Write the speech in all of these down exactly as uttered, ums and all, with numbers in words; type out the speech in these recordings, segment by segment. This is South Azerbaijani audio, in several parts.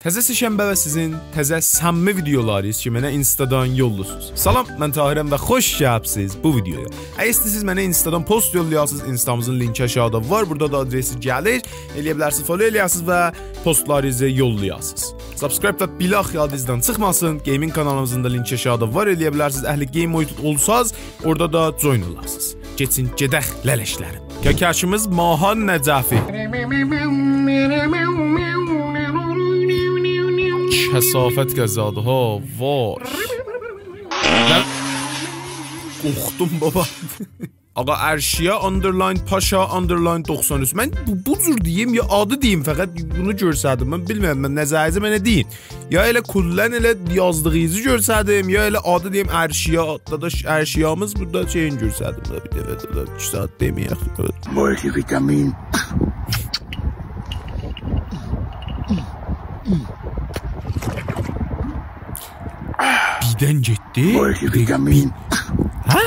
تزه سه‌شنبه و سیزین تزه سمّی ویدئولارینیز کی منه اینستادان یوللوسونوز. سلام، من طاهرم و خوش گلیبسیز بو ویدئویا. اگر ایسته‌ییرسینیز منه اینستادان پست یوللایاسینیز، اینستامیزین لینکی آشاغیدا وار، بورادا دا آدرسی گلیر. ائلیه بیلرسینیز فالو ائلیه‌سینیز و پستلارینیزی یوللایاسینیز. سابسکرایب و بیلاخ یادینیزدان چیخماسین. گیمینگ کانالیمیزین دا لینکی آشاغیدا وار، ائلیه بیلرسینیز اهل گیم اویون اولساز، اورادا دا جوین اولاسینیز. کئچین گئدک لله‌شلریم. ککشیمیز ماهان نجفی. کثافت غذادیر ها، وای. من قورخدوم بابا. آقا ارشیا underline پاشا underline دوخسان اوچ. من بو، بو جور دئییم یا آدی دئییم، فقط بونو گؤرسدیم. من بیلمیرم، من نظرینیزی منه دئیین. یا ائله کلاً ائله یازدیغینیزی گؤرسدیم، یا ائله آدی دئییم ارشیا، داداش ارشیامیز بورادا شئیین گؤرسدیم. بیر دفعه ده ایکی ساعت دئمه‌یک. مولتی‌ویتامین. بیردن گئتدی. مولتی‌ویتامین. هه؟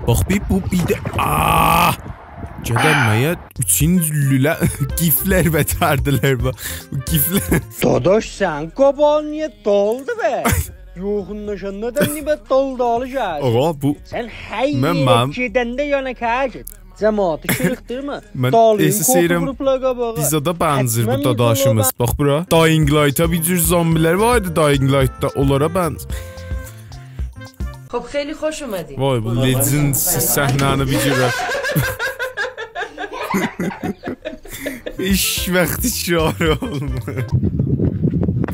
باخ بیر بو بیر ده، آه! گئدن مگه اوچونجو لوله گیفلر بتردیلر بو. بو گیفلر. داداش، سن قاباغین نییه دالدی به؟ یوخونلاشاندا دا نییه دالدالی گلدی؟ آقا، بو سن هر من، یئره من گئدنده یاناکایا گئت. جماعتی شیرخدیرمه. من دالین احساس ائدیرم، قوپوروبلا قاباغا. بیزه ده بنزیر بو داداشیمیز. باخ بورا. Dying Light-ا بیر جور زامبیلر وار ایدی Dying Light-دا. اونلارا بنزیر. خب، خیلی خوش اومدین. وای، بو Legend صحنه‌نی بیر گؤرک. هئچ واخت تکرار اولمور.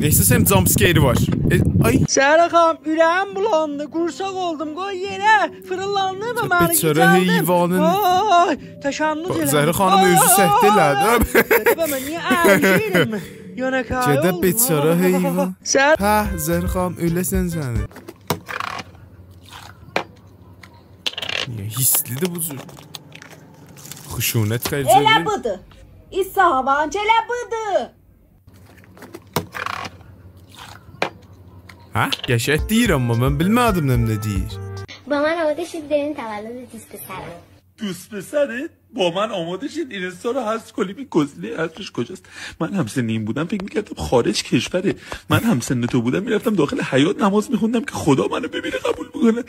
نئیسه، سن جامپ‌سکری وار. ائ، آی. زهرا خانیم، اوره‌ییم بولاندی، قورساق اولدوم، قوی یئره، فیریلدیم و منی گیجلدیم. بیچاره حیوانین. آی، تشنج ائله‌دیم. زهرا خانیم اؤزو سکته ائله‌دی. دئدی، «به، من نییه ارییرم؟» یاناکایا اولدوم. گئده بیچاره حیوان. سن په، زهرا خانیم، اؤله‌سن سنی. نییه هیرسلی‌دیر بو جور؟ خشونت خرجه ائله بودور. ایسا هاوانچ ائله بودور. هه؟ قشنگ دئییر، آمما من بیلمه‌دیم نه، نه دئییر. با من آماده شید بریم تولد دوست پسرم. دوست پسرت؟ با من آماده شید اینستا رو حذف کنیم، این گزینهٔ حذفش کجاست؟ من هم‌سن این بودم فکر می‌کردم خارج کشوره. من هم‌سن تو بودم می‌رفتم داخل حیاط نماز می‌خوندم که خدا منو ببینه قبول بکنه.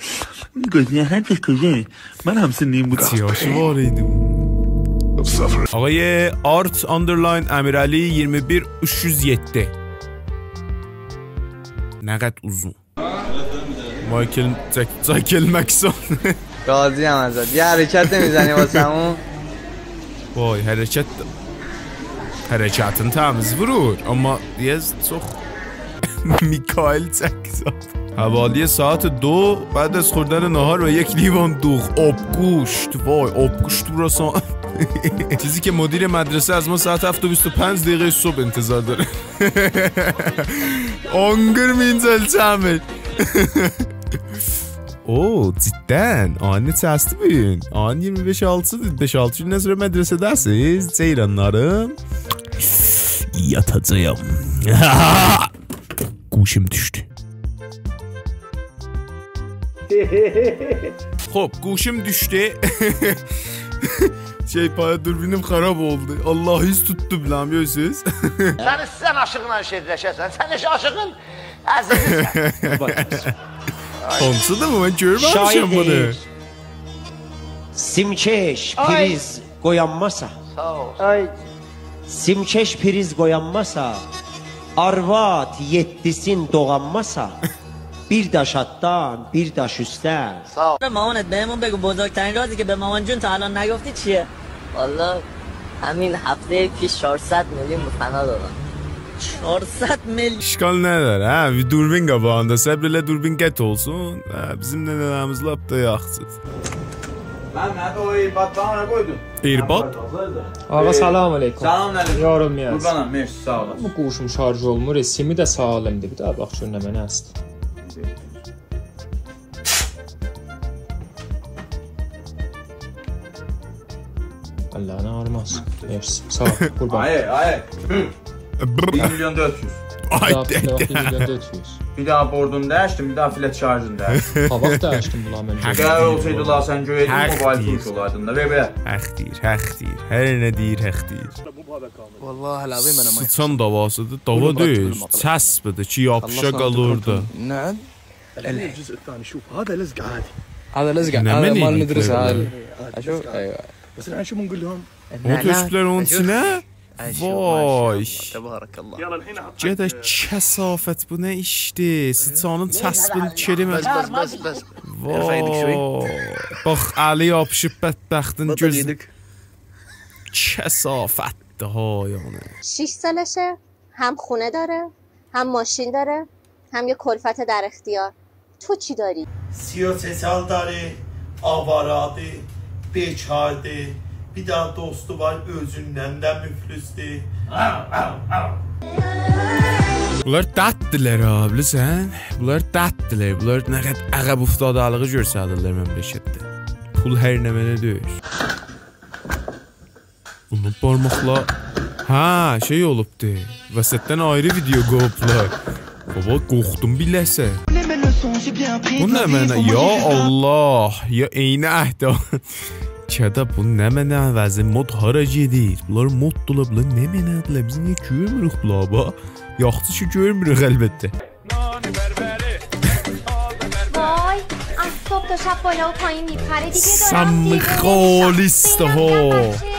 این گزینهٔ حذفش کجاست؟ من هم‌سن این بودم. سیاسی وار ایدی. آقای آرت آندرلاین امیرعلی ایگیرمی بیر اوچ یوز یئددی. نه قدر اوزون. مایکل جک-، جایکل مکسون. راضی‌ام ازت. یه حرکت نمی‌زنی واسمون؟ وای، حرکت، حرکتین تمیز وورور، آمما دئیز چوخ. میکائیل جکسون. حوالی ساعت دو بعد از خوردن ناهار و یک لیوان دوغ، آبگوشت. وای، آبگوشت بوراسان. چیزی که مدیر مدرسه از ما ساعت هفت و بیست و پنج دقیقه صبح انتظار داره. آنقیر مینجل چمیر. او، جداً؟ آیین نئچه‌سی‌دیر بوگون؟ آیین ایگیرمی بئش آلتی‌سی‌دیر. بئش آلتی گوندن سونرا مدرسه‌ده‌سیز، جئیرانلاریم. یاتاجاغام. گوشیم دوشدو. خب، گوشیم دوشدو. شئی، پایه دوربینیم خراب اولدو. الله، هیس توتدو بیله‌م، گؤرورسوز. سن ایسته‌سن آشیقلا شئیلشه‌سن. سن هئچ آشیغین عزیزیسن. هانسی‌دیر بو؟ من گؤرمه‌میشم بونو. شاعیردیر. سیم‌کش، آی. پریز قویانماسا. ساغ اول. آی. سیم‌کش پریز قویانماسا، آرواد یئددیسین دوغانماسا، بیر داش آلتدان، بیر داش اوستدن. ساغ اول. مامانت بهمون بگو بزرگترین رازی که به مامان جون تا الان نگفتی چیه؟ والله همین هفتهٔ پیش چهارصد میلیون به فنا دادم. چهارصد میلیون؟ اشکال نداره، ها؟ بیر دوربین قاباغیندا، صبر ائله دوربین قطع اولسون. هه، بیزیم ننه‌لریمیز لاپ دا یاخشی‌دیر. ممد، او ایرپادلاری هارا قویدون؟ ایرپاد؟ آقا، ائ، سلام علیکم. سلام علیکم. یورولمایاسان. قوربانام، مرسی، ساغ اولاسان. بو گوشیم شارژ اولمور، ائ، سیمی ده سالم‌دیر. بیر داها باخ گؤر نمنه‌سی‌دیر. الله نه آغریماز. مرسی. ساغ اول، قوربان. آی، آی. بیر میلیون دؤرد یوز. آی، بیر داها، بیر داها، ده، ده. بیر داها فیلت اوخ، بیر داها ده، ده. بیر داها بوردون دییشدیم، بیر داها فیلت شارژین دییشدیم. هاوا دییشدیم، بونا منجه. حق دئییر. قرار اولسایدی، لا، سن گؤره‌یدین، حق موبایل دئییر. فولش اولاردی دا، وئر بئله. حق دئییر، حق دئییر. هر نه دئییر، حق دئییر. والله العظیم من ما سیچان داواسیدیر، داوا دئییل. بویورون، بویورون، بویورون. چسبیدیر کی، یاپیشا قالیر اورادا. نه؟ الجزء الثاني، شوف، هذا لزق عادي. هذا لزق، نه هذا مال مدرسة، هذا. عادي، لزق عادي. اشوف، ايوه. بس الحين شو بنقول لهم؟ او تؤسوبلر اونون ایچینه. اشوف، وای. ماشاءالله، تبارك الله. گده کثافت، بو نه ایشدیر؟ سیچانین چسبین کریمه. بس، بس، بس، بس. وای. ارفع ايدك شوي. باخ، الی یاپیشیب بدبختین گؤزونه. بطل ايدك. کثافتدیر ها، یعنی. شش سالشه، هم خونه داره، هم ماشین داره، هم یه کلفت در اختیار. تو چی داری؟ سی و سه سال داره، آواره‌دیر، بیکاردیر، بیر دنه دوستو وار، اؤزوندن ده مفلسدور. بونلار درددیرلر ها، بیلیرسن؟ بونلار درددیرلر. بونلار نه قدر عقب افتاده‌لیغی گؤستریرلر مملکتده. پول هر نمنه دئییل. بونون بارماقلاری، هه، شئی اولوبدو. وسطدن آیری ویدئو قویوبلار. بابا، قورخدوم بیله‌سه. بو نمنه؟ یا الله، یا عینی عهده. گده، بو نمنه وضعی، مد هارا گئدیر؟ بونلار مددولار، بونلار نمنه‌دیرلر؟ بیز نییه گؤرموروک بونلاری، با؟ یاخشی کی گؤرموروک البته. وای، از صبح تا شب بالا و پایین می‌پره. دیگه دارم سم دیوونه می‌شم. خالص بینم ها. بچه.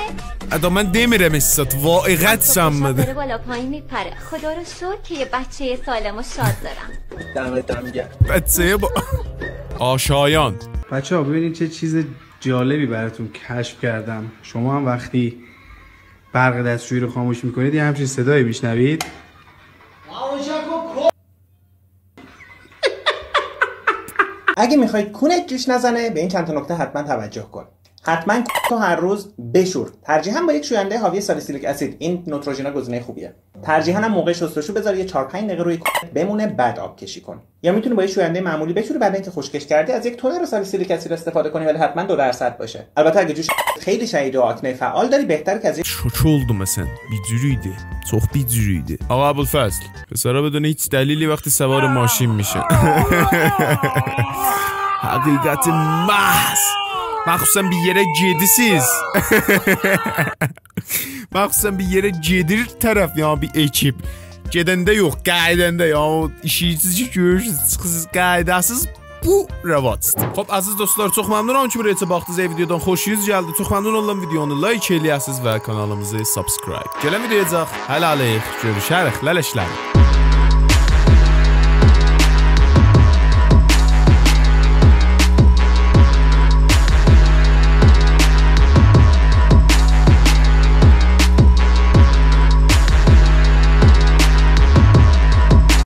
ادا من دئمیرم استاد، واقعاً از صبح تا شب سمّیدی. داره بالا پایین می‌پره. خدا رو شکر که یه بچهٔ سالم و شاد دارم. دمت هم گرم. بچه‌یه با-، آشایان. بچه‌ها، ببینید چه چیز جالبی براتون کشف کردم. شما هم وقتی برق دستشویی رو خاموش می‌کنید، یه همچین صدایی می‌شنوید. اگه می‌خوای کونت جوش نزنه، به این چند تا نکته حتماً توجه کن. حتماً تو هر روز بشور. ترجیحاً با یک شوینده حاوی سالیسیلیک اسید. این نوتروژینا گزینهٔ خوبیه. ترجیحاً هم موقع شستشو بذار یه چهار پنج دقیقه روی کونت بمونه، بعد آب کشی کن. یا می‌تونی با یه شوینده معمولی بشوری، بعد اینکه خشکش کردی از یک تونر سالیسیلیک اسید استفاده کنی، ولی حتماً دو درصد باشه. البته اگه جوش خیلی شدید و آکنهٔ فعال داری، بهتره که از یک شوک اولدوم حسن. بیر جور ایدی. چوخ بیر جور ایدی. آقا ابوالفضل، پسره بدون هیچ دلیلی وقتی سوار ماشین می‌شه. حقیقت محض. مخصوصاً بیر یئره گئدیسیز. مخصوصاً بیر یئره گئدیر طرف، یعنی بیر اکیپ. گئدنده یوخ، قاییداندا، یعنی او ایشیزی کی گؤرورسونوز، چیخیرسینیز، قاییداسینیز، بو رواجدیر. خوب، عزیز دوستلار، چوخ ممنونام کی بورایا باخدینیز. اگر ویدئودان خوشونوز گلدی، چوخ ممنون اوللام ویدئونو لایک ائله‌یه‌سینیز و کانالیمیزی سابسکرایب. گلن ویدئویاجاق، هله‌لیک، گؤروشه‌ریک، لَلَشلر.